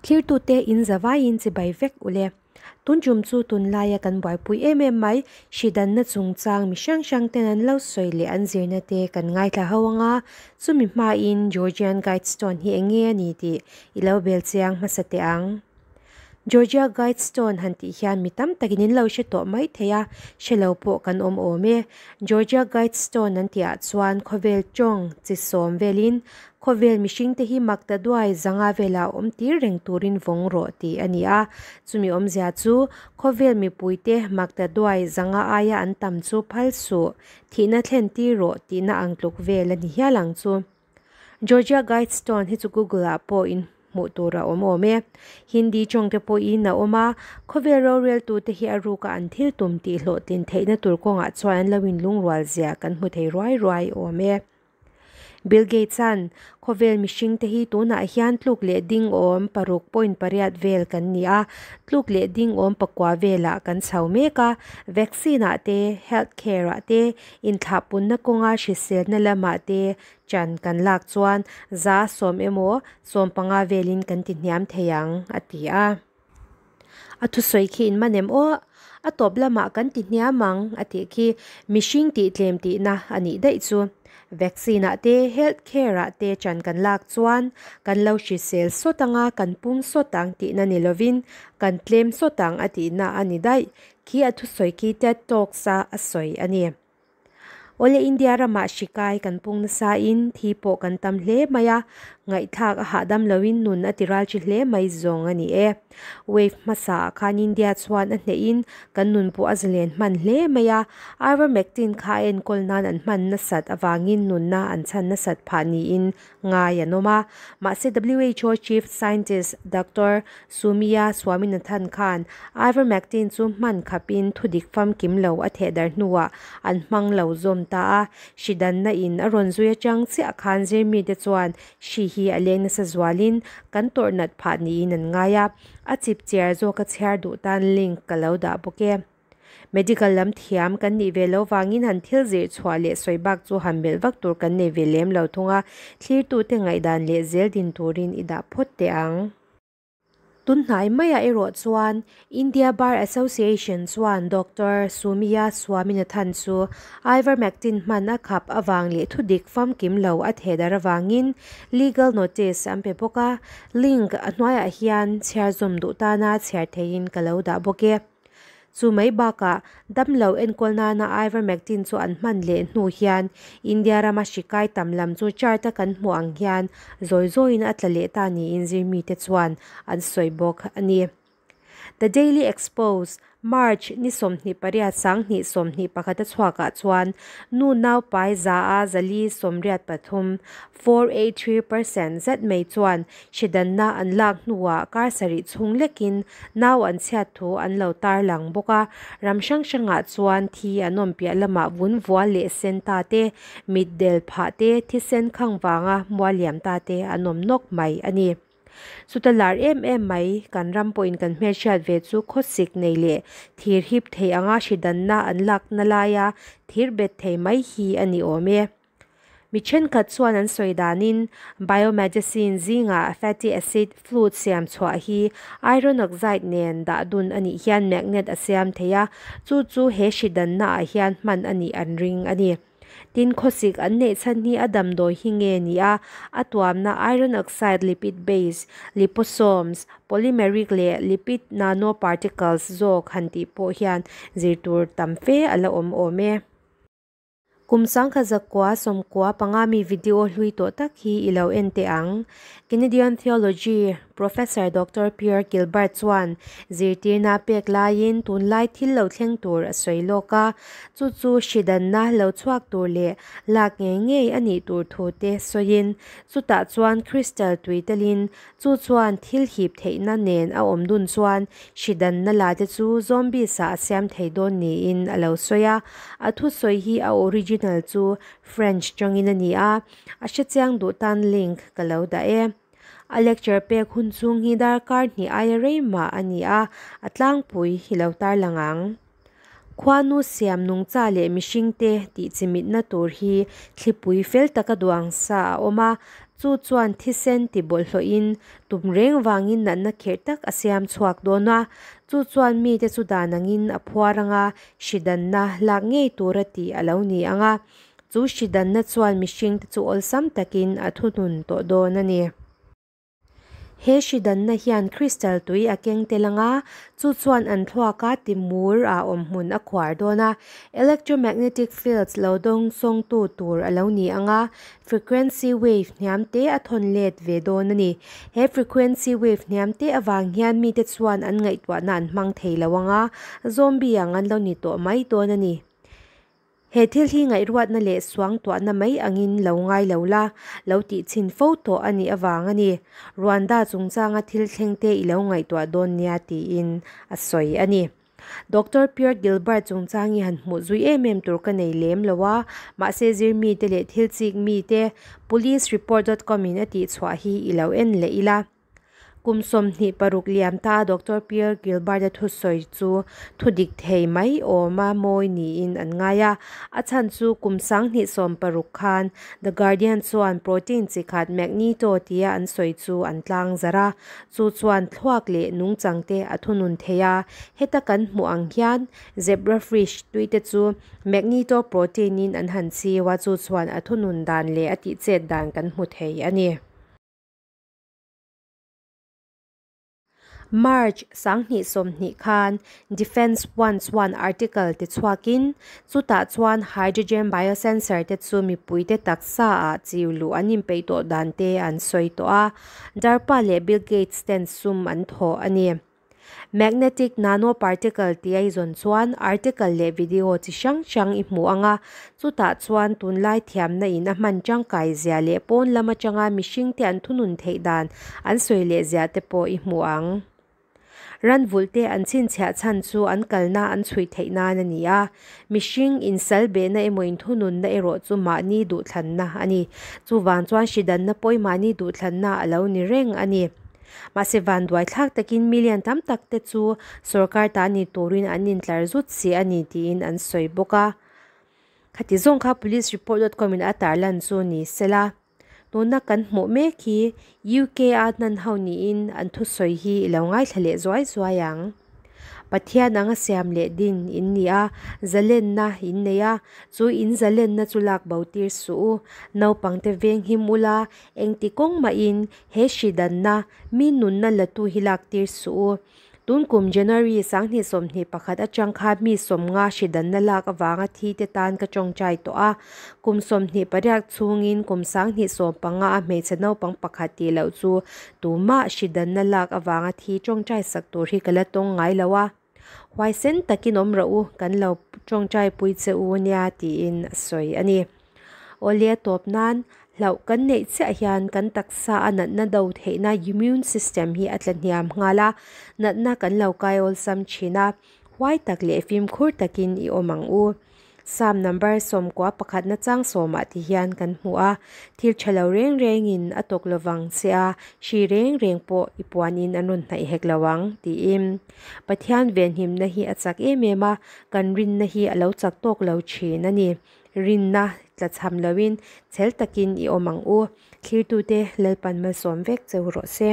Thlirtute in zavaiin chibai vek ule. Tun tum chu tunlaia kan buaipui em em mai, hridanna chungchang mi hrang hrang ten an lo sawi leh an zirna te kan ngaithla ho anga, chumi hmain Georgian Guidestone hi eng nge a ni tih i lo bel chiang hmasa teh ang. Georgia Guidestone han tih hian mi tam takin in lo hre tawh mai thei a, hre lo pawh kan awm awm e. Georgia Guidestone an tihah chuan khawvel tawng chi sawm velin Khawvel mihringte hi mak ta duai zanga vela awm tir reng turin vawng rawh tih a ni a. Chumi awmzia chu khawvel mipuite mak ta duai zanga aia an tam chu phal suh, thihna thlen tir rawh tihna ang tluk vel a ni hial ang chu. Georgia Guidestone hi chu Google ah pawh in hmuh tur a awm awm e. Hindi tawngte pawhin a awm a, khawvel roreltute hi a ruka an thil tum tih hlawhtlin theihna tur kawngah chuan an lo inlungrual zia kan hmu thei ruai ruai awm e. Bill Gates-a'n, Khawvel mihringte hi tunah hian tluk leh ding awm 6.8 vel kan ni a, tluk leh ding awm pakua velah kan chho mek a, vaccine-ah te, health care-ah te, inthlahpunna kawnga hriselna lamah te chan kan lak chuan 100 emaw 15 velin kan ti hniam thei ang, a ti a. A thusawi khi in man em aw? A tawp lamah kan ti hniam ang a tih khi mihring tih tlem tihna a nih daih chu. Vaccine ah te health care ah te chan kan lak chuan kan lo hrisel sawt anga kan pung sawt ang tihna ni lovin kan tlem sawt ang a tihna a ni daih khi a thusawi khi TED Talks a a sawi a ni. Awle India ramah hri kai kan pung nasa in thi pawh kan tam hle mai a, ngaihthlak a hahdam lo in nun a ti ral chi hle mai zawng a ni e. Wave hmasa ah khan India chuan a hneh in kan nun pawh a zalen hman hle mai a, Ivermectin kha a enkawl nan an hman nasat avangin nunna an chhan nasat phah niin ngai an awm a. Mahse WHO Chief Scientist Doctor Soumya Swaminathan khan Ivermectin chu hman khapin thudik famkim lo a theh darh hnuah an hmang lo zawm ta a. Hri danna in a rawn zui atang chiah khan zirmite chuan hri hi a leng nasa zualin kan tawrh nat phah niin an ngai a. A chip chiar zawk a chhiar duh tan link ka lo dah bawk e. Medical lam thiam kan nih ve loh vangin han thil zir chhuah leh sawi bak chu han melh vak tur kan nei ve lem lo thung a, thlirtute ngaihdan leh zel din turin i dah phawt teh ang. Tunhnai maiah erawh chuan India Bar Association chuan Doctor Soumya Swaminathan chu Ivermectin hman a khap avang leh thudik famkim lo a theh dar avangin legal notice an pe bawk a, link a hnuaiah hian chhiar zawm duh tana chhiar theihin ka lo dah bawk e. Chu mai bakah damlo enkawl nana Ivermectin chu an hman leh hnu hian India rama hri kai tam lam chu chart a kan hmuh ang hian zawi zawiin a tla leh ta niin zirmite chuan an sawi bawk a ni. The Daily Expose, March ni 28 2021 a chhuakah chuan nu naupai 483, 483%, zet mai chuan hridanna an lak hnuah kar sarih chhung lekin nau an chhiat thu an lo tarlang bawk a. Ram hrang hrangah chuan thi an awm piah lamah vun vual leh sen ta te, mit del phah te, thisen khang vanga mualiam ta te an awm nawk mai a ni. Chuta lar em em mai kan ram pawhin kan hmelhriat ve chu khawsik nei leh thir hip thei anga hridanna an lakna laia thir bet thei mai hi a ni awm e. Mi thenkhat chuan an sawi danin biomedicine zingah fatty acid fluid siam chhuah hi iron oxide nen dah dun a nih hian magnet a siam thei a, chu chu he hridanna ah hian hman a nih an ring a ni. Tin khawsik an neih chhan hi a damdawi hi nge ni a, a tuamna iron oxide lipid base, liposomes, polymeric leh lipid nanoparticles zawk han tih pawh hian zir tur tam fe a la awm awm e. Kum 1995 mi video hlui tawh tak hi i lo en teh ang. Canadian Theology Professor Doctor Pierre Gilbert chuan zirtirna pek laiin tunlai thil lo thleng tur a sawi lawk a, chu chu hridanna lo chhuak tur leh lak ngei ngei a nih tur thu te sawiin chutah chuan crystal tui telin Chu chuan thil hip theihna nen a awm dun chuan hridanna la te chu zombies ah a siam thei dawn niin a lo sawi a. A thusawi hi a original chu French tangin a ni a, a hrechiang duh tan link ka lo dah e. A lecture pek hun chhung hi darkar hnih aia rei mah a ni a, a tlangpui hi lo tarlang ang. Khuanu siam nungcha leh mihringte tih chimitna tur hi thlipui fel taka duang sa a awm a, Chu chuan thisen ti bawlhhlawhin tum reng vangin natna khirh tak a siam chhuak dawn a. Chu chuan mite chu dan angin a phuar anga hri danna lak ngei tura tih a lo ni ang a. Chu hri danna chuan mihringte chu awlsam takin a thunun tawh dawn a ni. He hri danna hian crystal tui a keng tel ang a, chu chuan an thluaka timur ah awmhmun a khuar dawn a. Electromagnetic fields lo dawng sawngtu tur a lo ni ang a, frequency wave hniam te a thawn let ve dawn a ni. He frequency wave hniam te avang hian mite chuan an ngaihtuahna an hmang thei lo ang a, zombie ang an lo ni tawh mai dawn a ni. He thil hi ngaihruatna leh suangtuahna mai angin lo ngai lo la, lo tih chhin fo tawh a nih avang a ni. Rwanda chungchanga thil thleng te i lo ngaihtuah dawn nia tiin a sawi a ni. Doctor Pierre Gilbert chungchang hi han hmuh zui em em tur ka nei lem lo a, mahse zirmite leh thil chik mite Police Report dot com in a tihchhuah hi i lo en leh ila. Kum 26 liam ta Doctor Pierre Gilbert-a thusawi chu thudik thei mai awma mawi niin an ngai a. A chhan chu kum 2016 khan The Guardian chuan protein chi khat Magneto tia an sawi chu an tlang zarh a. Chu chuan thluak leh nungchang te a thunun thei a. Heta kan hmuh ang hian zebrafish tui te chu Magneto protein-in an han chiu a, chu chuan a thunun dan leh a tihchet dan kan hmu thei a ni. March 2020 khan Defence One chuan article ti chhuakin, chutah chuan hydrogen biosensor te chu mipuite taksa ah chiu luh an inpeih tawh dan te an sawi tawh a, DARPA leh Bill Gates ten sum an thawh a ni. Magnetic nanoparticle tih a i zawn chuan article leh video chi hrang hrang i hmu ang a, chutah chuan tunlai thiamna in a hman tangkai zia leh pawn lam atanga mihringte an thunun theih dan an sawi leh zia te pawh i hmu ang. Ranvulh te an chhinchhiah chhan chu an kalna an chhui theih nan a ni a, mihring insal behna emaw inthununna erawh chu mahni duhthlanna a ni. Chuvang chuan hridanna pawh i mahni duhthlanna a lo ni reng a ni. Mahse vanduai thlak takin million tam tak te chu sorkar ta ni turin an intlar zut si a ni tiin an sawi bawk a. Khati zawng kha Police Report dot com in a tarlan chu ni sela. Tuna kan hmuh mek hi UK a hnan ho niin an thusawi hi i lo ngaithla leh zuai zuai ang. Pathian anga siam leh din in ni a, zalenna in nei a, chu in zalenna chu lak bo tir suh u. Naupangte veng him ula, engti kawng mahin he hri danna mi nunna latu hi lak tir suh u. Tun kum January 2021 atang kha mi 50 hri danna lak avanga thi te tan ka tawngtai tawh a, kum 28 chhungin kum 2015 a hmeichhe naupang pakhat tih loh chu tumah hri danna lak avanga thi tawngtai sak tur hi ka la tawng ngai lo a. Huaisen takin awm rawh u, kan lo tawngtai pui che u nia tiin a sawi a ni. Awle a tawp nan, hlauh kan neih chiah hian kan taksa a natna do theihna immune system hi a tla hniam nghal a, natna kan lo kai awlsam thin a, huai tak leh fimkhur takin i awm ang u. Psalm number 91 na chang sawmah ti hian kan hmu a, thil tha lo reng rengin a tawk lovang che a, hri reng reng pawh i puanin an rawn hnaih hek lo ang, tiin. Pathian venhimna hi a chak em em a, kan rinna hi a lo chak tawk lo thin a ni. Rinna tlachham loin chhel takin i awm ang u. Thlirtute Lalpan malsawm vek cheu rawh se.